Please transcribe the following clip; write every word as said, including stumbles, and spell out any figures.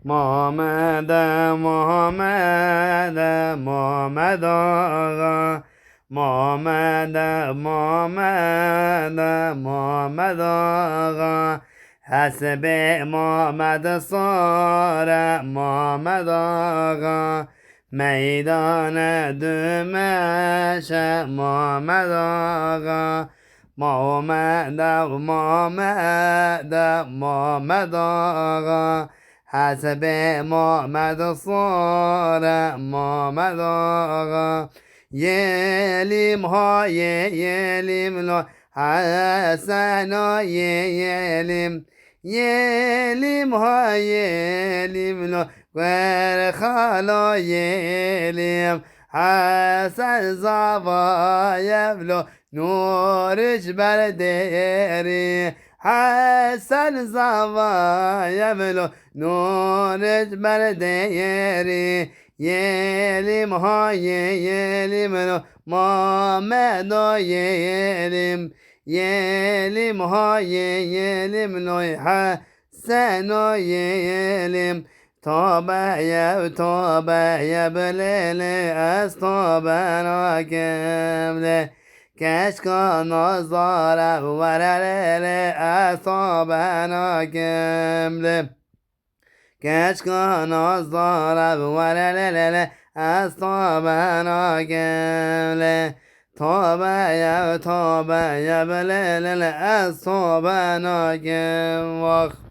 Mamede, Mamede, Mamed Axa. Mamede, Mamede, Mamed Axa. Hesibê Mamed Sare, Mamed Axa. Meydane Dumeşe, Mamed Axa. Mamede, Mamede, Mamed Axa. Hesibê Mamed Sare, Mamed Axa. Yêlîm ha yê, yêlîm lo, Heseno yê, yêlîm. Yêlîm ha yêlîm lo, Wer xalo yêlîm. Hesen zava yevlo, Nûr ji ber dêrî. Hesen zava yevlo, Nûr ji ber dêrî. Yêlîm ha yê, yêlîm lo, Mamedo yêlîm. Yêlîm ha yê, yêlîm lo, Heseno yêlîm. Tobe yev, tobe yev, lê lê ez tobe nakim lê. Keşka nazdar ev were lê lê ez tobe nakim lê. Keşka nazdar ev were lê lê lê ez tobe nakim lê. Tobe yev, tobe yev, lê lê lê ez tobe nakim. Wax.